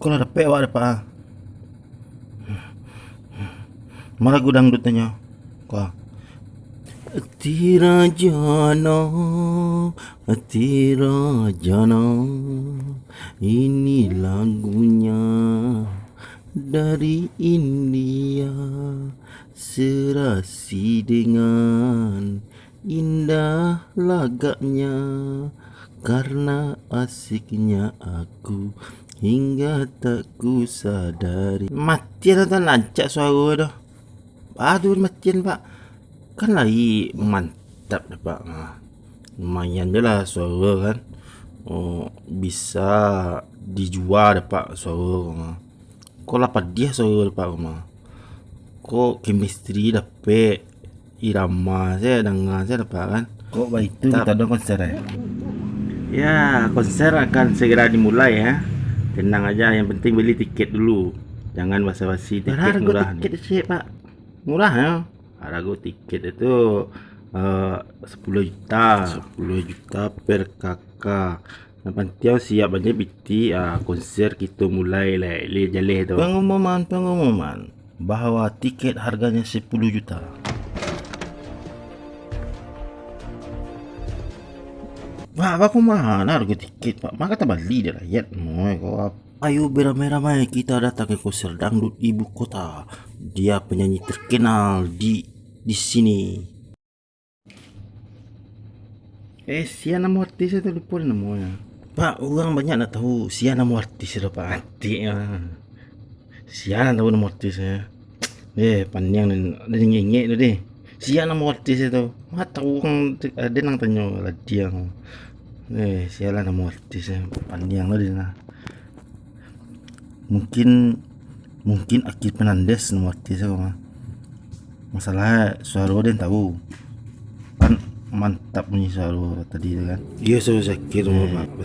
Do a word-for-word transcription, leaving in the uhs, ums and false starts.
Ko lah dapek awak dapek ah. Ma lagu dangdutnyo? Ko. Tirajono, Tirajono, ini lagunya dari India, serasi dengan indah lagaknya, karena asiknya aku hingga tak ku sadari. Matian tu lancak suaro tu. Aduh, matian, Pak. Kan lai mantap dah, Pak. Ha. Lumayan je lah suaro kan. Oh, bisa dijua dah, Pak, suaro. Ha. Ko lah padiah suaro dah, Pak, ko mah. Ko chemistry dapek, irama se danga se dapek kan. Kok baitu Tap- kita ada konser, eh? Ya, konser akan segera dimulai ya. Tenang aja, yang penting beli tiket dulu. Jangan basa-basi, tiket Berapa harga murah tiket ni. Cik, Pak? Murah ya. Harga tiket itu eh, sepuluh juta. Sepuluh juta per kakak. Nan pantiang siap aja piti, ah, konser kito mulai lai, lai jaleh tu. Pengumuman, pengumuman bahwa tiket harganya sepuluh juta. Pak, bako mahal harga tiket, Pak? Maka tabali dek rakyat. Moi, kau ap-, ayo beramai-ramai kita datang ke konser dangdut ibu kota. Dia penyanyi terkenal di di sini. Eh, sia namo artis tu, lupo namonyo. Pak, urang banyak nak tahu sia namo artis tu, Pak. Atik ah. Sia nan tahu namo artis eh. Eh, pandiang den, den ngengek tu deh. Sia namo artis tu. Ma tahu urang tu, ado nan tanyo lah diang. Eh, sia lah namo artis eh. Pandiang tu deh nah. Mungkin, mungkin Akhil Fernandes namo artis tu mah. Masalah suaro den tahu. Kan mantap bunyi suaro tadi tu kan. Iyo, suaro Zakir tu, eh. Pak.